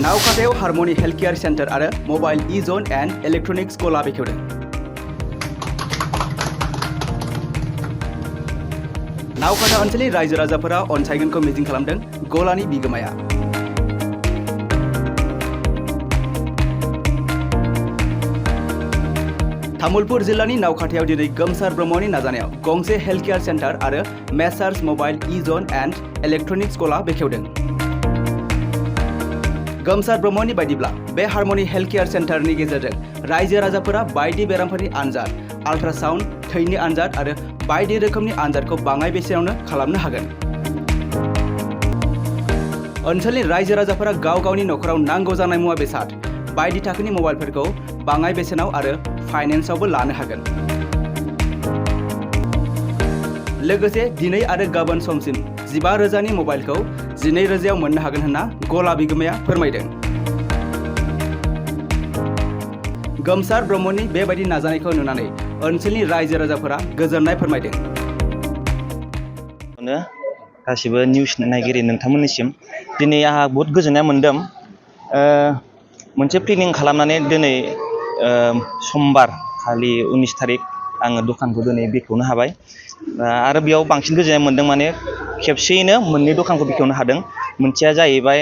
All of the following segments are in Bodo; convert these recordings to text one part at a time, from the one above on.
नावखाथायाव हारमनि हेल्थ केयार सेन्टार आरो मबाइल ई-जन एन्ड इलेक्ट्रनिक्स गला बेखेवदों। नावखाथा ओनसोलनि रायजो राजाफोरा अनसायगोनखौ मिजिं खालामदों गलानि बिगोमाया। तामुलपुर जिल्लानि नावखाथायाव दिनै गोमसार ब्रह्मनि नाजानायाव गंसे हेल्थ केयार सेन्टार आरो मेसार्स मबाइल ई-जन एन्ड इलेक्ट्रनिक्स गला बेखेवदों। गोमसार ब्रह्मनि बायदिब्ला बे हारमनि हेल्थ केयार सेन्टारनि गेजेरजों रायजो राजाफोरा बायदि बेरामफोरनि आनजाद, आल्ट्रासाउन्ड, थैनि आनजाद आरो बायदि रोखोमनि आनजादखौ बाङाय बेसेनावनो खालामनो हागोन। ओनसोलनि रायजो राजाफोरा गाव गावनि नखराव नांगौ जानाय मुवा बेसाद, बायदि थाखोनि मबाइलफोरखौ बाङाय बेसेनाव आरो फाइनेन्सआवबो लानो हागोन। लोगोसे दिनै आरो गाबोन समसिम 15,000नि मबाइलखौ 12,000आव मोननो हागोन होनना गला बिगोमाया फोरमायदों। गोमसार ब्रह्मनि बेबायदि नाजानायखौ नुनानै ओनसोलनि रायजो राजाफोरा गोजोननाय फोरमायदों। गासिबो निउस नायगिरि नोंथांमोननिसिम दिनै आंहा बहुत गोजोननाय मोन्दों। मोनसे प्लेनिं खालामनानै दिनै समबार खालि 19 तारिख आङो दखानखौ दिनै बेखेवनो हाबाय आरो बेयाव बांसिन गोजोननाय मोन्दों। माने खेबसेयैनो मोननै दखानखौ बेखेवनो हादों। मोनसेया जाहैबाय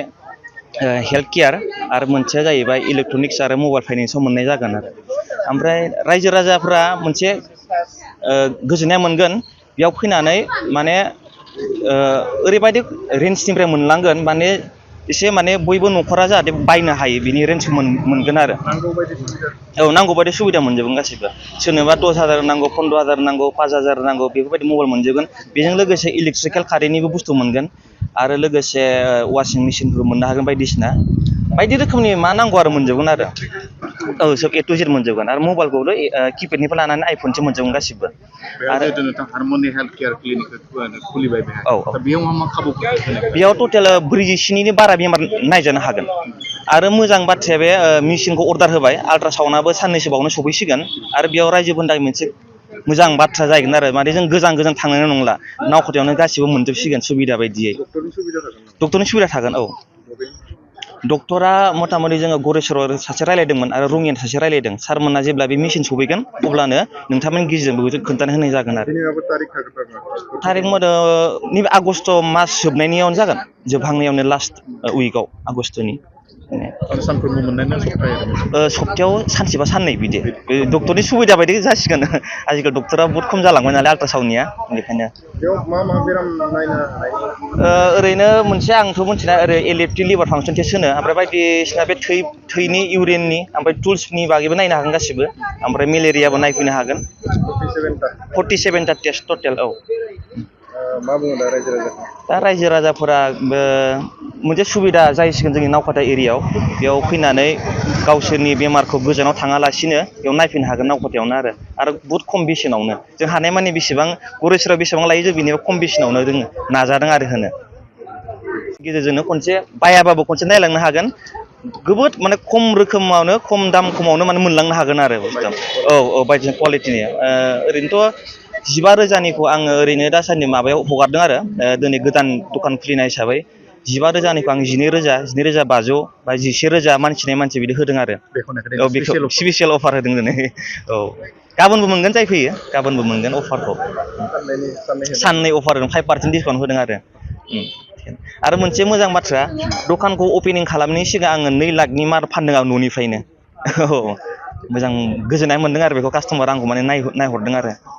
हेल्थ केयार आरो मोनसेया जाहैबाय इलेक्ट्रनिक्स आरो मबाइल फाइनेन्सआव मोननाय जागोन आरो ओमफ्राय रायजो राजाफ्रा मोनसे गोजोननाय मोनगोन बेयाव फैनानै। माने ओरैबायदि रेन्जनिफ्राय मोनलांगोन माने एसे माने बयबो न'खरा जाहाथे बायनो हायो बिनि रेन्जखौ मोनगोन आरो नांगौ बायदि सुबिदा मोनजोबगोन गासिबो। सोरनोबा 10,000 नांगौ, 15,000 नांगौ, 5,000 नांगौ बेफोरबायदि मबाइल मोनजोबगोन। बेजों लोगोसे इलेक्ट्रिकेल कारेन्टनिबो बुस्थु मोनगोन आरो लोगोसे वाशिं मेसिनफोर मोननो हागोन। बायदिसिना बायदि रोखोमनि मा नांगौ आरो मोनजोबगोन आरो सब A to Z मोनजोबगोन आरो मबाइलखौथ' किपेडनिफ्राय लानानै आइफनसो मोनजोबगोन गासिबो। आरो हारमनि हेल्थ केयार क्लिनिकखौ खुलिबाय बेयाव मा खाबुफोर होनाय? बेयाव टटेल 47नि बारा बेमार नायजानो हागोन आरो मोजां बाथ्राया बे मेसिनखौ अर्डार होबाय। आल्ट्रासाउन्डआबो साननैसो बावनो सफैसिगोन आरो बेयाव रायजोफोरनि थाखाय मोनसे मोजां बाथ्रा जाहैगोन आरो माने जों गोजान गोजान थांनाय नंला। नावखाथायावनो गासिबो मोनजोबसिगोन सुबिदा बायदियै। डक्टरनि सुबिदा थागोन। औ, डक्टरा मथा मथि जोङो गरेस्वराव सासे रायलायदोंमोन आरो रङियानि सासे रायलायदों। सारमोनहा जेब्ला बे मेसिन सफैगोन अब्लानो नोंथांमोननि गेजेरजों बेखौ खोन्थानो होनाय जागोन आरो थारिख नैबे आगस्ट मास जोबनायनियावनो जागोन, जोबहांनायावनो लास्ट उइकआव आगस्टनि। सानफ्रोमबो मोननाय ना सप्तायाव सानसेबा साननै बिदि डक्टरनि सुबिदा बायदि जासिगोन। आजिखालि डक्टरा बहुत खम जालांबाय नालाय आल्ट्रासाउन्डनिया, बेनिखायनो मा मा बेराम नायनो हानाय? ओरैनो मोनसे आंथ' मिथिना ओरै इलेक्ट्रिक लिभार फांसन टेस्ट होनो, ओमफ्राय बायदिसिना बे थैनि इउरिननि ओमफ्राय टुल्सनि बागैबो नायनो हागोन गासिबो। ओमफ्राय मेलेरियाबो नायफैनो हागोन। 47टा टेस्ट टटेल। औ, मा बुङो दा रायजो राजाफोरा? दा रायजो राजाफोरा मोनसे सुबिदा जाहैसिगोन जोंनि नावखाथा एरियायाव। बेयाव फैनानै गावसोरनि बेमारखौ गोजानाव थाङालासिनो बेयाव नायफैनो हागोन नावखाथायावनो आरो बहुत खम बेसेनावनो। जों हानायमानि बेसेबां गरेस्वराव बेसेबां लायो जों बेनिफ्राय खम बेसेनावनो जोङो नाजादों आरो होनो। गेजेरजोंनो खनसे बायाबाबो खनसे नायलांनो हागोन। जोबोद माने खम रोखोमावनो खम दाम खमावनो माने मोनलांनो हागोन आरो बुस्थुआ। औ, बायदिसिना कुवालिटिनि। ओरैनोथ' 15,000निखौ आङो ओरैनो दासान्दि माबायाव हगारदों आरो दिनै गोदान दखान खुलिनाय हिसाबै 15,000निखौ आं 12,500 बा 11,000 मानसि नायै मानसि बिदि होदों आरो। औ, बेखौ स्पेसियेल अफार होदों दिनै। औ, गाबोनबो मोनगोन जाय फैयो, गाबोनबो मोनगोन अफारखौ। साननै अफार होदों, 5% डिसकाउन्ट होदों आरो मोनसे मोजां बाथ्रा, दखानखौ अपेनिं खालामनायनि सिगां आङो 2 लाखनि माल फानदों आं न'निफ्रायनो। औ, मोजां गोजोननाय मोनदों आरो बेखौ कास्टमार आंखौ माने नायहरदों आरो।